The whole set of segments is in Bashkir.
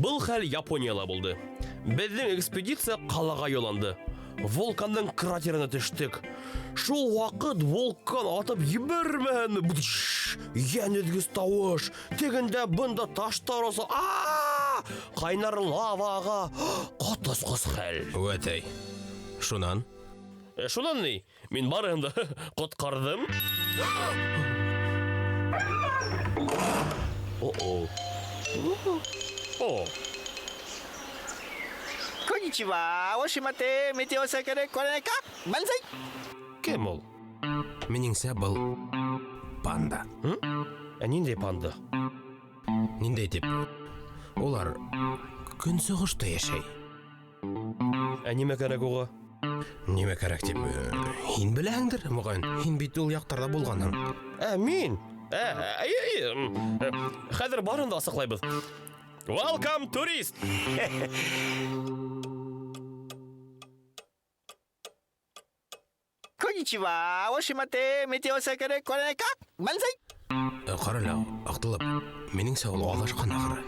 Был хәл Японияла булды. Беҙҙең экспедиция ҡалаға юлланды. Вулкандың кратерына төштөк. Шул ваҡыт вулкан атып ебәрмәһенме? Йән өҙгөс тауыш. Тегендә бында таштар оса. А! Ҡайнар лава аға. Ҡот осҡос хәл. Үәтәй. Шунан? Шунан ни? Мин барыһын да ҡотҡарҙым. О-о. О. Коничива, Ошимате, Метеосакаре, Коранека, Банзай. Кем ул? Минеңсә, был панда. Ә ниндәй панда? Ниндәй тип? Улар көнсығышта йәшәй. Ә нимә кәрәк уға? Нимә кәрәк тип? Һин беләһеңдер, мөғәйен. Һин бит ул яҡтарҙа булғанһың. Ә, мин? Ә, әйе, әйе. Хәҙер барын да асыҡлайбыҙ. Welcome, турист! Коничива, Ошимате, Метеосакаре, Коранека, Банзай. Ҡара әле, Аҡтылып, минеңсә, ул аҙашҡан ахыры.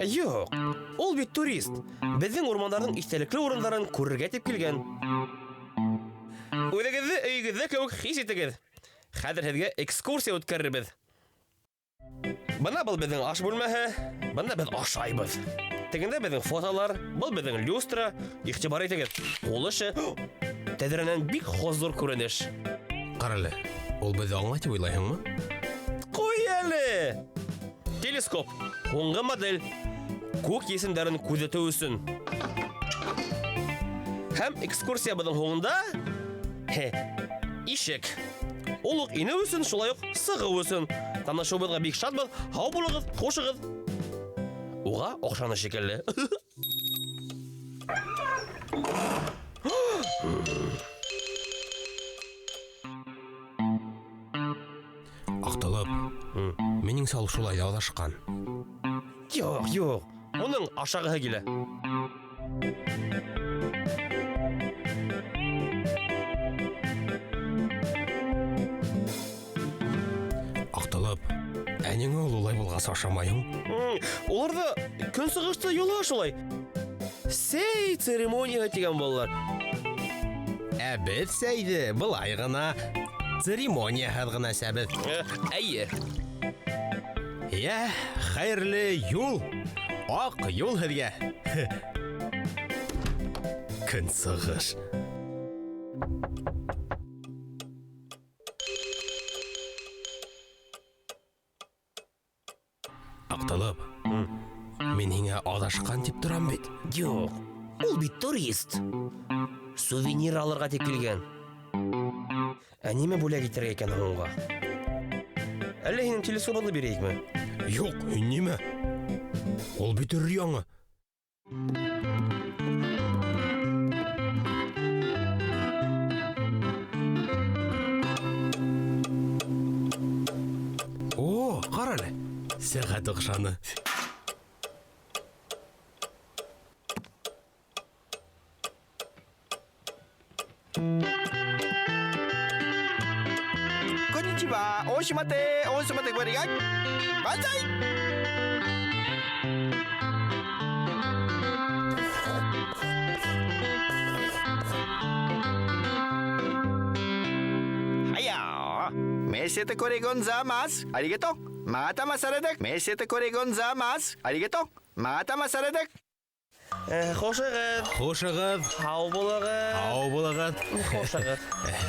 Юҡ, ул бит турист. Беҙҙең урмандарҙың иҫтәлекле урындарын күрергә тип килгән. Үҙегеҙҙе өйөгөҙҙә кеүек хис итегеҙ. Хәҙер һеҙгә экскурсия үткәрербеҙ. Бына был беҙҙең аш бүлмәһе, бында беҙ ашайбыҙ. Тегендә беҙҙең фотолар, был беҙҙең люстра. Иғтибар итегеҙ, ҡул эше. Тәҙрәнән бик хозур күренеш. Ҡара әле, ул беҙҙе аңлай тип уйлайһыңмы? Ҡуй әле! Телескоп, һуңғы модель. Күк есемдәрен күҙәтеү өсөн. Һәм экскурсиябыҙҙың һуңында хе, ишек. Ул уҡ инеү өсөн, шулай уҡ сығыу өсөн. Танышыуыбыҙға бик шатбыҙ. Һау булығыҙ, хушығыҙ. Уға оҡшаны шикелле. Аҡтылып, минеңсә, ул шулай ҙа аҙашҡан. Юҡ, юҡ. Уның ашағыһы килә. Аҡтылып, ә ниңә ул улай булғас ашамай һуң? Уларҙа көнсығышта йола шулай. Сәй церемонияһы тигән балалар. Ә беҙ сәйҙе былай ғына церемонияһыҙ ғына эсәбеҙ. Әйе. Йә, хәйерле юл. Аҡ юл һеҙгә. Көнсығыш. Аҡтылып, мин һиңә аҙашҡан тип торам бит. Юҡ, ул бит турист. Сувенир алырға тип килгән. Ә нимә бүләк итергә икән һуң уға? Әллә һинең телескопыңды бирәйекме? Юҡ, нимә? Ул бит өр-яңы. О, ҡара әле. Сәғәт оҡшаны. Коничива, Ошимате, Ошимате, Гваригай, Банзай. Хая, Месете корегонзамас, аригато, мата масарадак, Месете корегонзамас, аригато, мата масарадак. Хушығыҙ. Хушығыҙ. Һау булығыҙ. Һау булығыҙ. Хушығыҙ.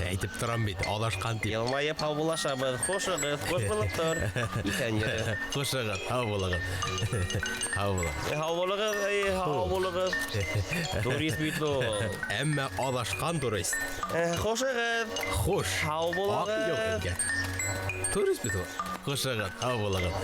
Әйтеп торам бит, аҙашҡан тип. Йылмайып һау булашабыҙ. Хушығыҙ, хуш булып тор. Иҫән йөрө. Хушығыҙ, һау булығыҙ. Һау булығыҙ. Һау булығыҙ, эй, һау булығыҙ. Турист бит ул. Әммә аҙашҡан турист. Хушығыҙ. Хуш. Һау булығыҙ. Аҡ юл һеҙгә. Турист бит ул. Хушығыҙ, һау булығыҙ.